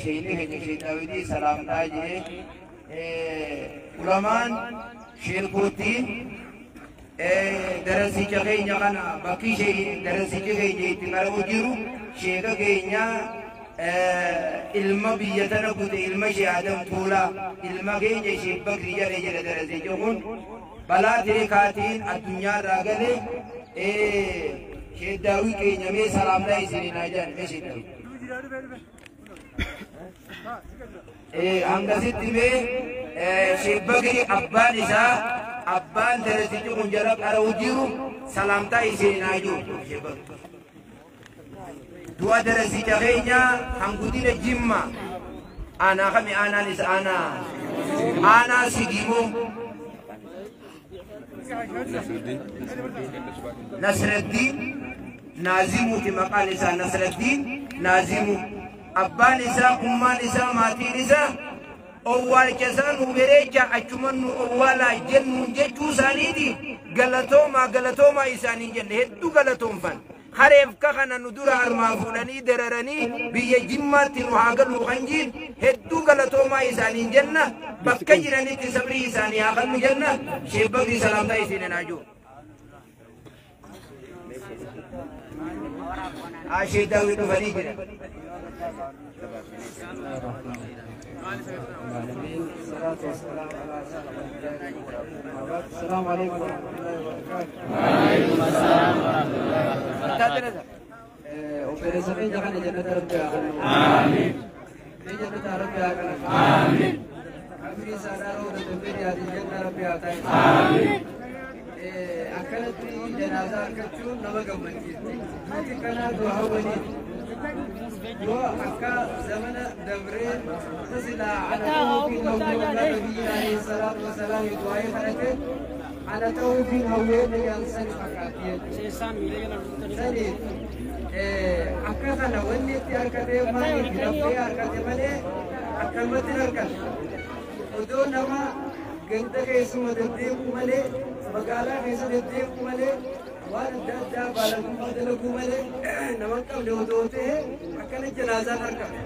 Sheekni keenya Sheek Daawidii salaamtaa jee ulamaan sheekootiin darasicha keenya kana bakki darasicha keenya itti qara'u jiru sheeka keenya ilma biyya tana kute ilma shee Adam Tuulaa ilma keenya Sheek Bakri jedhe jedha darasicha kun balaa tirikaatiin addunyaarraa galee Sheek Daawii keenya mee salaamtaa isiniin haa jedhan mee Sheek Daawii. Hangasitti mee Sheek Bakri abbaan isaa abbaan darasichi kun jala qara'u jiru salaamtaa isiniin haa jiru Sheek Bakri. Du'a darasicha keenya hangudina Jimma aanaa kami aanaan isa aanaa aanaa Sigimoo Nasraddiin Naazimuuti maqaan isaa Nasraddiin Naazimuu abbaan isaa ummaan isaa maatiin isaa owwaalcha isaa nu bereecha achuma nu owwaalaa jennuun jechuu isaaniiti galatoomaa galatoomaa isaaniin jenne hedduu galatoomfan hareef ka kana nu dura armaa fuudhanii dararanii biyya Jimmaatti nu haa galu kan jiin hedduu galatoomaa isaaniin jenna bakka jiranitti sabrii isaanii haa kennu jenna Sheek Bakrii salaamtaa isiin haa jiru. Ashee Daawii dhufanii jiran. السلام عليكم ورحمة الله وبركاته. Obboleessa keenya kana jannata Rabbi haa kennu. Amiin. Jannata Rabbi haa kennu. Amiin. Qabrii isaa roota dambee dhiyaatiin janna Rabbi haa taasisu. Amiin. Akkanatti janaazaa argachuun nama gammachiisti. Nuti kanaa du'a hawwaniiti. Du'a akka zamana dabree tasilaa ala ta'uufiin hawwee nabiyyi alayhi salaatu wasalaam du'aa'ee kadhate ala ta'uufiin hawwee nagaan sani fakkaatti jechuudha. Sani akka kana wanni itti harkatee maaliif laffee harkate malee akkanumatti hin harkate. Odoo nama ganda keessuma deddeemuu malee magaalaa keessa deddeemuu malee waan adda addaa baalagummaa dalaguu malee nama hin qabne odoo ta'e akkana janaazaan harkate.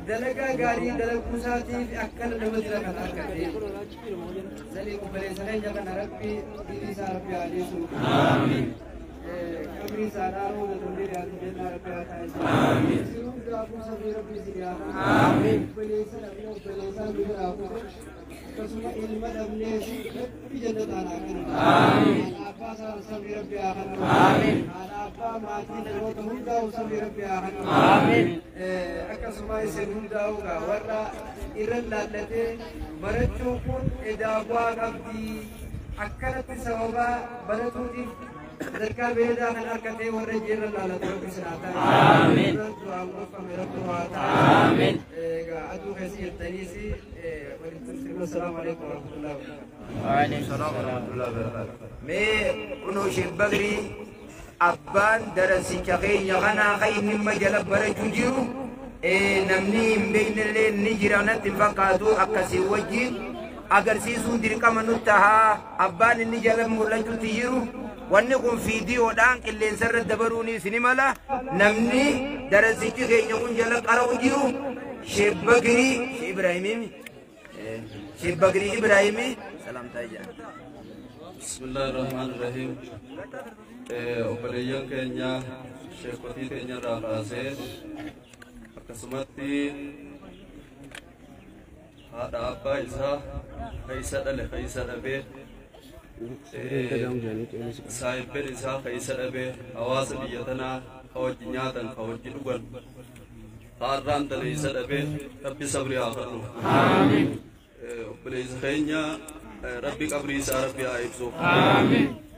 Dalagaa gaarii dalaguu isaatiif akkana nama dila kan harkate. Sanii obboleessa keenya kana Rabbi dilii isaa Rabbi haa dhiisu. Qabrii isaa dhaaruu dandamee dhiyaatu jennaa Rabbi haa taasisu. Isin hundaafuu sabrii Rabbi isin haa kennu. Obboleessa dhabnee obboleessaa nu biraa kute akkasuma ilma dhabnees Rabbi jannataan haa kennu. Haadha abbaa isaa sabrii Rabbi haa kennu. Haadha abbaa maatii namoota hundaa'u sabrii Rabbi haa kennu. Akkasuma isin hundaa'u gaa warra irra laallatee barachuun kun edaa bu'aa qabdi. Akkanatti sababa baratuutiif sadarkaa beedaa kan argatee warra jeerra laalatu Rabbi isin haa taasisu. Warra duraan gorfame Rabbi haa taasisu. Egaa aduu keessa jirtaniis waliin tursiifnu. Assalaamu alaikum warahmatullahi wabarakatuh. Salaam warahmatullahi wabarakatuh. Mee kunoo Sheek Bakrii abbaan darasicha keenya kanaa kan inni amma jala barachuu jiru namni hin beeknellee ni jira natti hin fakkaatu akkasii wajjin agarsiisuun dirqama nutti tahaa abbaan inni jala mul'achuutti jiru wanni kun fiidiyoodhaan qilleensarra dabaruunis ni mala namni darasichi keenya kun jala qara'u jiru Sheek Bakrii Sheek Ibraahimii Sheek Bakrii Ibraahimii salaamtaa jedha. بسم الله الرحمن الرحيم. Obboleeyyan keenya sheekotii keenya irraa kaasee akkasumatti haadha abbaa isaa ka isa dhale ka isa dhabee saahibben isaa ka isa dhabee hawaasa biyya tanaa ka wajji nyaatan ka wajji dhugan ka har'aan tana isa dhabee Rabbi sabrii haa kennu. Obboleessa keenya Rabbi qabrii isaa Rabbi haa ibsu.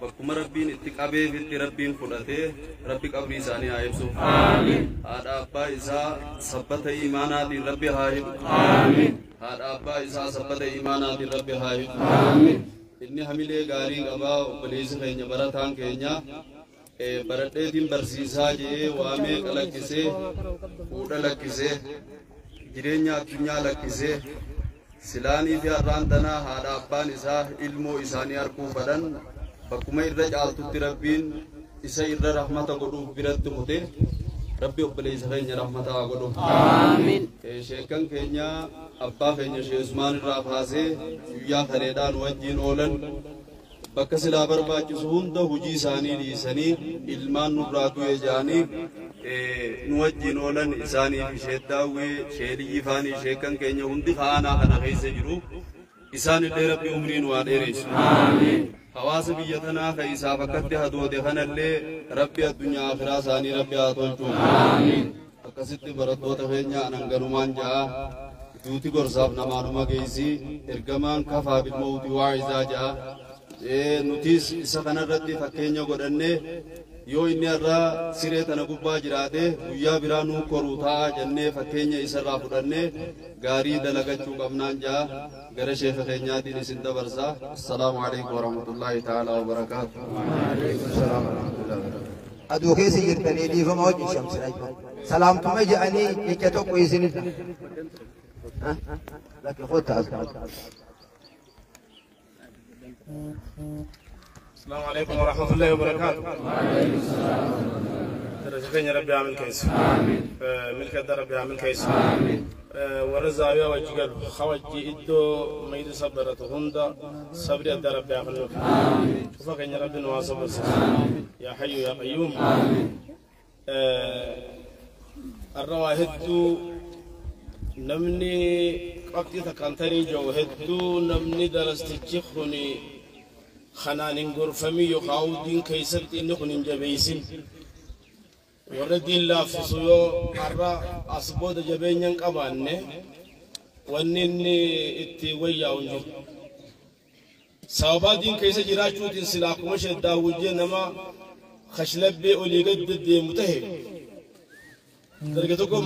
Bakkuma Rabbiin itti qabeefitti Rabbiin fudhatee Rabbi qabrii isaanii haa ibsu. Haadha abbaa isaa sabbata imaanaatiin Rabbi haa hidhu. Haadha abbaa isaa sabbata imaanaatiin Rabbi haa hidhu. Inni hamilee gaarii qabaa obboleessi keenya barataan keenya baradheetiin barsiisaa jedhee waamee qalaqqisee fuudha lakkisee jireenya addunyaa lakkisee silaanii fi har'aan tanaa haadha abbaan isaa ilmoo isaanii arguu fedhan bakkuma irra caaltutti Rabbiin isa irra rahmata godhuuf biratti kute Rabbi obboleessa keenya rahmata haa godhu. Sheekan keenya abbaa keenya Shee Usmaan irraa kaasee guyyaa kaleedhaan wajjin oolan bakka silaa barbaachisu hunda hojii isaanii dhiisanii ilmaan nurraa du'e jedhanii nu wajjin oolan isaanii fi sheeddaawwee sheeliyyi faanii sheekan keenya hundi kaanaa kana keessa jiru isaan illee Rabbi umrii nu haa dheeressu. Hawaasa biyya tanaa ka isaaf akkatti hadoode kanallee Rabbi addunyaa akhiraa isaanii Rabbi haa tolchu. Akkasitti barattoota keenya ananganumaan ja'a duuti gorsaaf namaanuma geessi ergamaan kafaa bilmawti waa'izaa ja'a. Nutis isa kanarratti fakkeenya godhannee yoo inni irraa siree tana gubbaa jiraate guyyaa biraa nuu koruu ta'a jennee fakkeenya isarraa fudhannee gaarii dalagachuu qabnaan ja'a gara sheeka keenyaatiin isin dabarsa. Assalaamu alaikum warahmatullaahi ta'ala wabarakaatu. Aduu keessa jirtanii dhiifama hojii shamsira. Salaamtuma jedhanii jecha tokko isinidha. Lakki kottaa as. السلام عليكم ورحمة الله وبركاته. درجتين يا ربي عامل كيس. ملك الدار ربي عامل كيس. ورزاوية وجهل خوجي إدو ميد صبرته هندا صبر الدار ربي عامل. شوفك يا ربي نواصب يا حي يا قيوم. الرواهد نمني وقت تكانتري جو هدو نمني درستي خنان غرفمي يقاودين كيست إنكم جبيسين وردين لا فسيو أرى أسبود جبين قبانة ونني اتويا ونجو سبادين كيس جراجوتين سلاكمش الداوجي نما خشلبي أوليقد ديمته درجتكم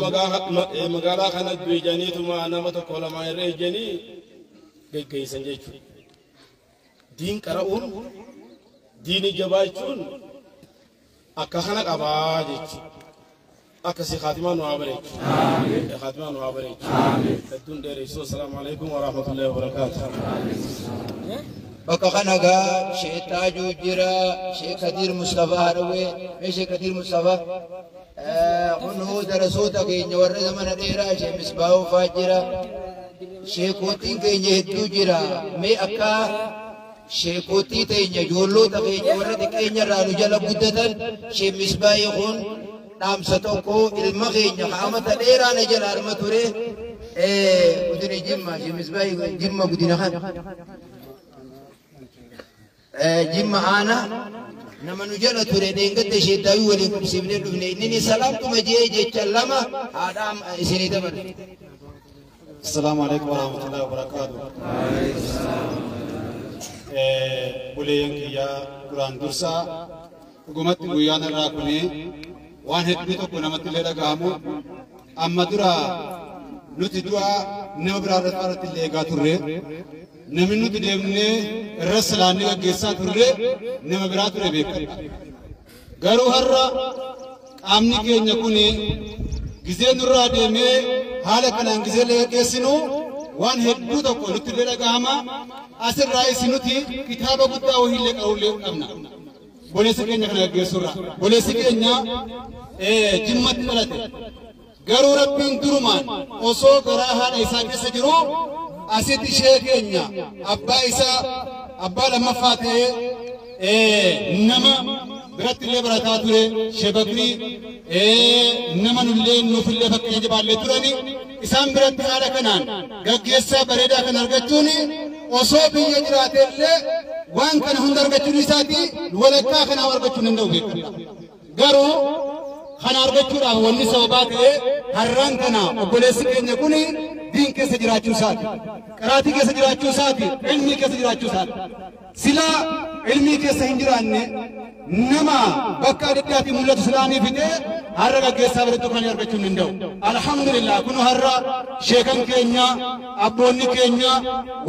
مقالا خانت بيجاني ثم أنا ما تقول ما يرجعني كيسن جيتشو دين قرؤون دين جبايتون أكهنا قباجت أكسي خاتمان وابريك خاتمان وابريك الدون دير السلام عليكم ورحمة الله وبركاته. Bakka kana gaa Sheekh Taajuu jira, Sheekh Kadir Mustafaa Harawee, Sheekh Kadir Mustafaa kunuu darasoota keenya warra zamana dheeraa Sheekh Misbaahuu fa'aa jira, sheekootiin keenya hedduu jira. Mee akka sheekootii teenya ijoollota keenya warra xiqqeenya irraa nu jala guddatan Sheekh Misbaahii kun dhaamsa tokko ilma keenya qaamata dheeraa na jala harma ture gudina Jimma Sheekh Misbaahii Jimma gudina kana. Jimma ana nama nu jala ture dheengadde sheeddaawii waliin qubsiifnee dhufne inni salaamtuma jee jecha lama haadhaam isinii dabarse. السلام عليكم ورحمة الله وبركاته. Buleeyyan kiyyaa duraan dursaa dhugumatti guyyaan irraa kuni waan hedduu tokko namatti illee dhaga'amu amma dura nuti du'a nama biraa irratti illee eegaa turre namni nuti deemnee irra salaannee gaggeessaa turre nama biraa ture beekadha. Garuu har'a qaamni keenya kuni gizee nurraa deemee haala kanaan gizee illee gaggeessinu waan hedduu tokko nutti illee dhaga'ama. Asirraa isinuti kitaaba guddaa wahiillee qaruullee qabna. Boleessi keenya kana gaggeessurra. Boleessi keenya Jimmatti dhalate. Garuu Rabbiin durumaan osoo garaa haadha isaa keessa jiru asitti ishee keenya abbaa isaa abbaa lammaffaa ta'ee nama biratti illee barataa ture Sheekh Bakrii nama nullee nuufillee fakkeenya jabaallee turani isaan biratti haala kanaan gaggeessaa bareedaa kan argachuun osoo biyya jiraateellee waan kana hunda argachuun isaati walakkaa kana argachuun hin danda'u beekadha. Garuu kana argachuudhaaf wanni sababaa ta'e har'aan kana obboleessi keenya kun diin keessa jiraachuu isaati. Qaraatii keessa jiraachuu isaati. Ilmii keessa jiraachuu isaati. Silaa ilmii keessa hin jiraanne nama bakka adda addaatiin mul'atu silaanii fidee har'a gaggeessaa biratti kan argachuu hin danda'u. Alhamdulillah kun har'a sheekan keenya abboonni keenya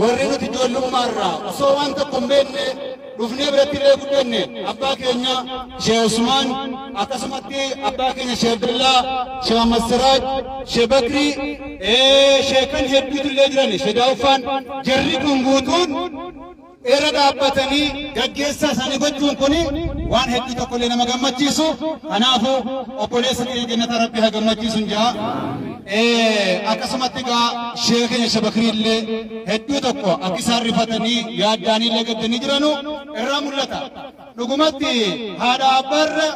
warri nuti ijoollummaarraa osoo waan tokko hin beekne dhufnee biratti illee guddanne abbaa keenya Sheekh Usmaan akkasumatti abbaa keenya Sheekh Abdullaa Sheekh Ahmad Siraaj Sheekh Bakrii sheekan hedduutu illee jiran Sheekh Daawuffaan jarri kun guutuun irra dhaabbatanii gaggeessaa isaanii gochuun kun Waan hedduu tokkollee nama gammachiisu. Kanaafuu obboleessa keenya jannata Rabbi haa gammachiisu jaa. Akkasumatti egaa sheekh keenya Sheekh illee hedduu tokko akka isaan rifatanii yaaddaanii illee gaddanii jiranu irraa mul'ata. Dhugumatti haadha abbaarra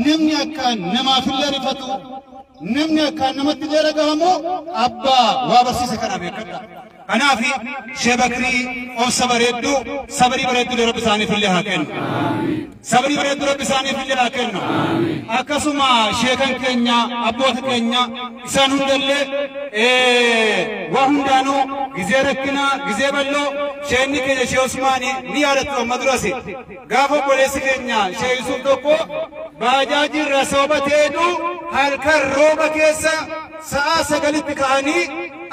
namni akkaan namaafillee rifatu, namni akkaan namatti illee dhagahamu abbaa waa barsiise kana beekadha. Kanaaf Sheekh Bakrii obsa bareedduu, sabrii bareedduu Rabbi isaaniif illee haa kennu. Sabrii bareedduu Rabbi isaaniif illee haa kennu. Akkasuma sheekan keenya, abboota keenya isaan hundallee waa hundaanuu gizee rakkinaa, gizee bal'oo sheenni keenya Sheekh Usmaanii ni yaadattu amma durasi. Gaafa obboleessi keenya Sheekh Yusuf tokko baajaajii irraa sababa ta'eedhu halkan rooba keessa sa'a 9tti ka'anii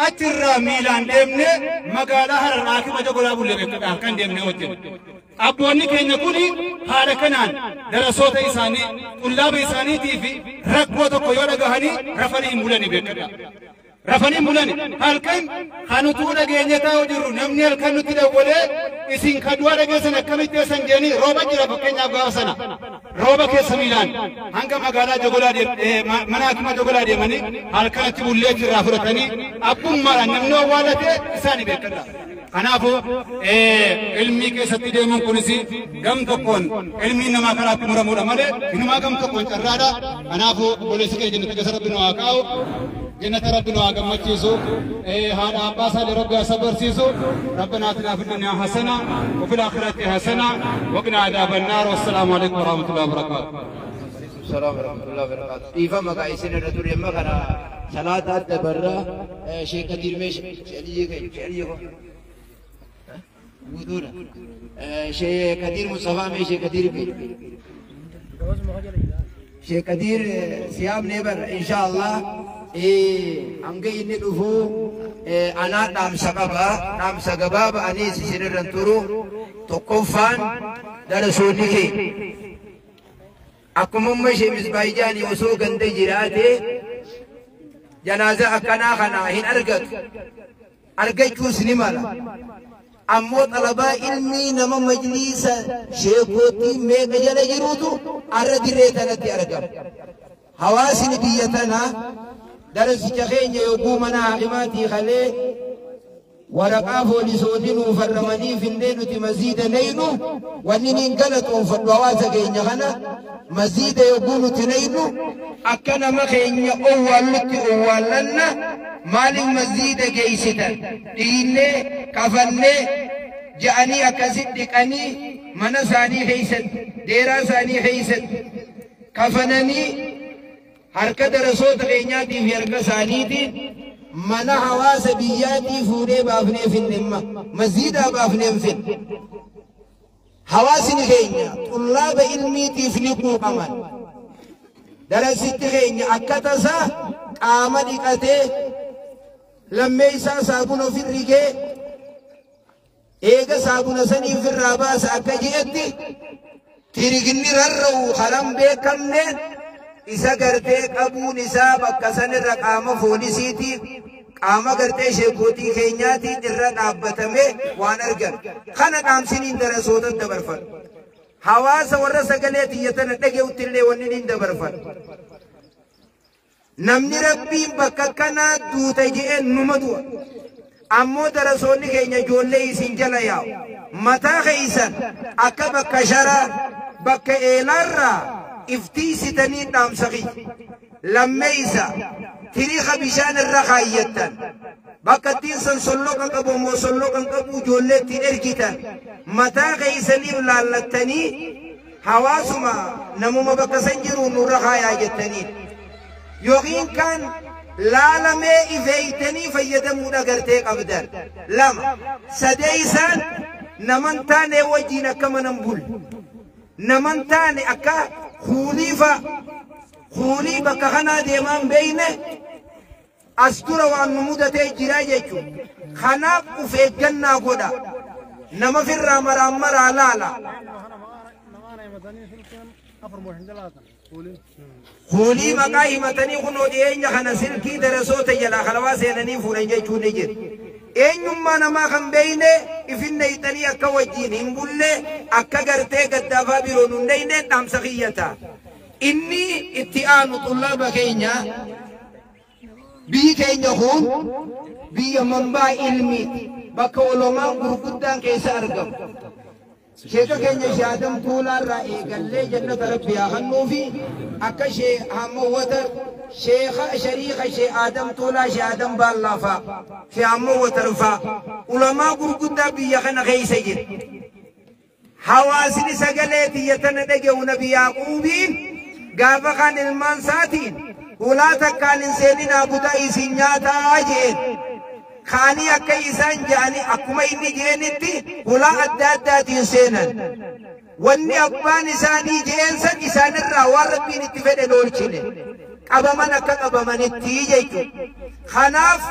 achirraa miilaan deemne magaalaa Harar Haakima Jogolaa bullee beekadha halkan deemne wajjin. Abboonni keenya kuni haala kanaan darasoota isaanii, qullaaba isaaniitii fi rakkoo tokko yoo dhagahanii rafanii hin bulani beekadha. Rafanii hin bulani. Halkan kan utuu dhageenya taa'u jirru namni halkan nutti dawwalee isin ka du'a dhageessan akkamitti eessan jedhanii rooba jira fakkeenyaaf gaafa sana. Rooba keessa miilaan hanga magaalaa Jogolaa mana Haakima Jogolaa deemanii halkanatti bullee irraa fudhatanii abbummaadhaan namni owwaalatee isaanii beekadha. Kanaafuu ilmi keessatti deemuun kunis gam tokkoon ilmi namaa karaatti muramuudha malee inumaa gam tokkoon carraadha. Kanaafuu obboleessi keenya jannata keessa Rabbi nu haa kaa'u. Jannata Rabbi nu haa gammachiisu. Haadha abbaa isaallee Rabbi haa sabarsiisu. Rabbana atina fid dunya hasana wa fil akhirati hasana wa qina adhaban nar. Wassalaamu alaykum wa rahmatullahi wa barakatuh. Salaam wa rahmatullahi wa barakatuh. Dhiifa maqaa isin irra ture amma kana salaata adda barraa Sheekh Kadir Meesh Sheekh Wuduudha. Sheekh Kadir Mustafa mee Sheekh Kadir mee Sheekh Kadir siyaam neebar inshallah hanga inni dhufu anaa dhaamsa qaba, dhaamsa gabaaba anis isin irra turu. Tokkoffaan darasoonni kee akkuma amma ishee Misbaayijaanii osoo ganda jiraate janaaza akkanaa kana hin argatu, argachuus ni mala. Ammoo xalabaa ilmii nama majliisa sheekootii meeqa jala jirutu arra dirree tanatti argama. Hawaasni biyya tanaa darasicha keenya yogguu mana haakimaatii kalee waraqaa poolisootiin nuu farramanii finnee nuti maziida neynu wanni niin galatoonfadhu hawaasa keenya kana maziida yogguu nuti neynu akka nama keenya owwaallutti owwaallanna. Maaliif maziida geessitan dhiinnee kafannee ja'anii akkasitti dhiqanii mana isaanii keessatti deeraa isaanii keessatti kafananii harka darasoota keenyaatii fi harka isaaniitiin mana hawaasa biyyaatii fuudhee baafnee finne, maziidaa baafnee finne. Hawaasni keenya xullaaba ilmiitiif ni quuqaman. Darasitti keenya akka tasaa qaama dhiqatee lammee isaa saabuna ofirrigee eega saabuna sanii ofirraa baasa akka je'etti tirigni rarra'u karan beekamneen isa gartee qabuun isaa bakka sanirra qaama foolisiitiif qaama gartee sheekootii keenyaatiin irra dhaabbatamee waan argan. Kana dhaamsiniin darasoota dabarfan. Hawaasa warra sagalee tiyyatana dhaga'utti illee wanni niin dabarfan. Namni Rabbiin bakka kanaa duuta je'een numa du'a. Ammoo darasoonni keenya ijoollee isin jala yaa'u. Mataa keessan akka bakka sharaa bakka eelaarraa iftiisitanii dhaamsa kiyya. Lammeessa tiriika bishaan irra kaayyattan. Bakka ittiin san solloqa qabu moo solloqa hin qabu ijoollee ittiin ergitan. Mataa keessaniif laallattanii hawaasuma namuma bakka san jiru nurra kaayaa jettanii. Yookiin kan laalamee ifeeytanii fayyadamuudha gartee qabdan. Lama sadeessaan naman taane wajjiin akka manan bulle. Naman taane akka kuuliifa kuulii bakka kanaa deemaan beeyne as dura waan nu mudatee jira jechuudha. Kanaaf of eeggannaa godha. Nama firraa maraan maraa laala. Kuulii maqaa himatanii kunoo dhiyeenya kana silkii darasoota jalaa kalawaa seenanii fuudhan jechuun ni jira. Eenyummaa namaa kan beeyne ifinne hixanii akka wajjiin hin bulle akka gartee gaddaafaa biroo nun dheyne dhaamsa kiyyata. Inni itti aanu xullaaba keenya biyyi keenya kun biyya manbaa ilmiiti bakka ulamaan gurguddaan keessa argamu. Sheeka keenya Shee Adam Tuulaarraa eegallee jannata Rabbi haa kennuufi akka Shee Hamma Sheekha Shariika Shee Adam Tuulaa Shee Adam Baallaa faa Shee Hamma Watar faa ulamaa gurguddaa biyya kana keessa jira. Hawaasni sagalee tiyya tana dhaga'u Nabi Yaaquubiin gaafa kan ilmaan isaatiin hulaa takkaan hin seeninaa butaa isin nyaataa jeen. Kaanii akka isaan ja'anii akkuma inni jeenitti hulaa adda addaatiin seenan. Wanni abbaan isaanii jeen san isaanirraa waan Rabbiin itti fedhe oolchine. Qabaman akka qabamanitti jechuudha. Kanaaf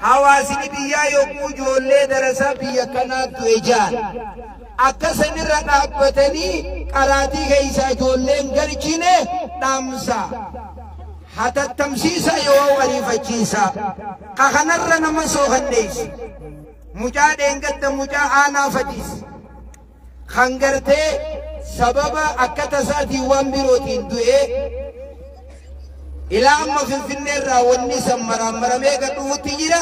hawaasni biyyaa yommuu ijoollee darasaa biyya kanaa du'e jaan akka sanirra dhaabbatanii qaraatii keessa ijoolleen galchine dhaamsa. Hatattamsiisa yoo ariifachiisa. Ka kanarra nama sookanneessu. Mucaa dheengadda mucaa aanaa fadhiis. Kan gartee sababa akka tasaatiin waan birootiin du'ee ilaa amma Finfinneerraa wanni san maraammaramee gad dhufutti jira.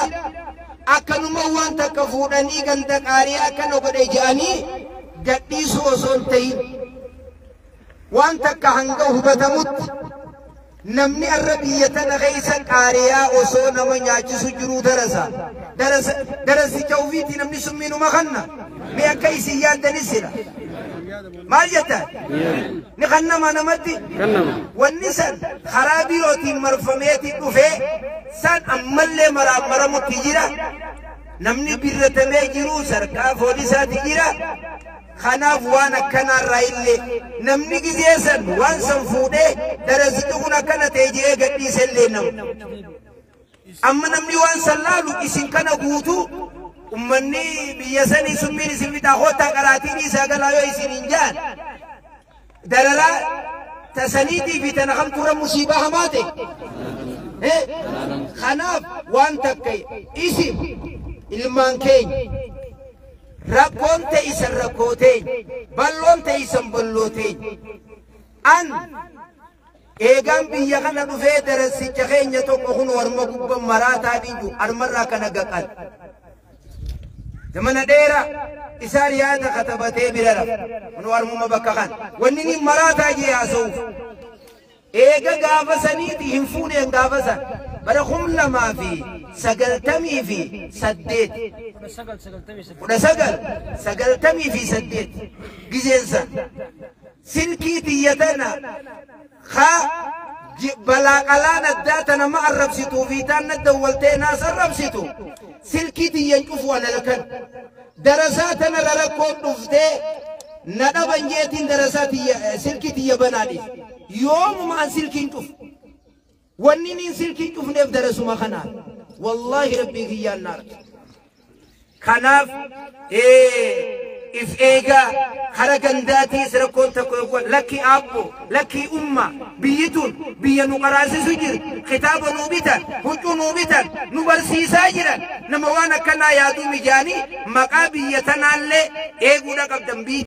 Akkanuma waan takka fuudhanii ganda qaarii akkana godhe je'anii gadhiisuu osoo hin ta'in. Waan takka hanga hubatamutti namni arra biyya tana keessa qaariyaa osoo nama nyaachisu jiruu darasa. Darasicha ofiitii namni summiinuma kanna. Mee akka isin yaaddanis jira. Maal jettan? Ni kannama namatti? Wanni san karaa birootiin marfameeti dhufee san ammallee maraammaramutti jira. Namni birratamee jiru sarkaa foolisaati jira. Kanaaf waan akkanaarraa illee namni gizee san waan san fuudhee darasichi kun akkana ta'e jedhee gadhiise illee nama. Amma namni waan san laalu isin kana guutuu ummanni biyya sanii summiin isin fixaa hoottaa qaraatiin isaa galaa yoo isin hin jaan dararaa tasaniitii fi tana kamturra musiibaa hamaa ta'e. Kanaaf waan takka isin ilmaan keenya rakkoon teeysan rakkoo teenya balloon teeysan balloo teenya an eegaan biyya kana dhufee darasicha keenya tokko kun warma gubban maraataa dhiiju armarraa kana gaqal zamana dheeraa isaan yaada katabatee bira rafa kun warmuma bakka kan wanni ni maraataa jee haasa'uuf eega gaafa saniiti hin fuuneen gaafa san bara 2098 1998 gizeen san silkii tiyya tana haa balaaqalaan addaa tana ma arrabsituu fi taan na dawwaltee naas arrabsitu silkii tiyyan cufu an halkan darasaa tana rarakkoon dhuftee na dhaban jeetiin darasaa tiyya silkii tiyya banaadhiif yoomuma an silkiin cufu wanni niin silkiin cufneef darasuma kanaaf wallaahi rabbii kiyyaan na arga. Kanaaf if eegaa kara gandaatiis rakkoon tokko yookaan lakki aabbo lakki umma biyyi tun biyya nu qaraasisu jiru kitaaba nuu bitan huccuu nuu bitan nu barsiisaa jiran nama waan akkanaa yaaduu mijaanii maqaa biyya tanaallee eeguudha qabdan biyyi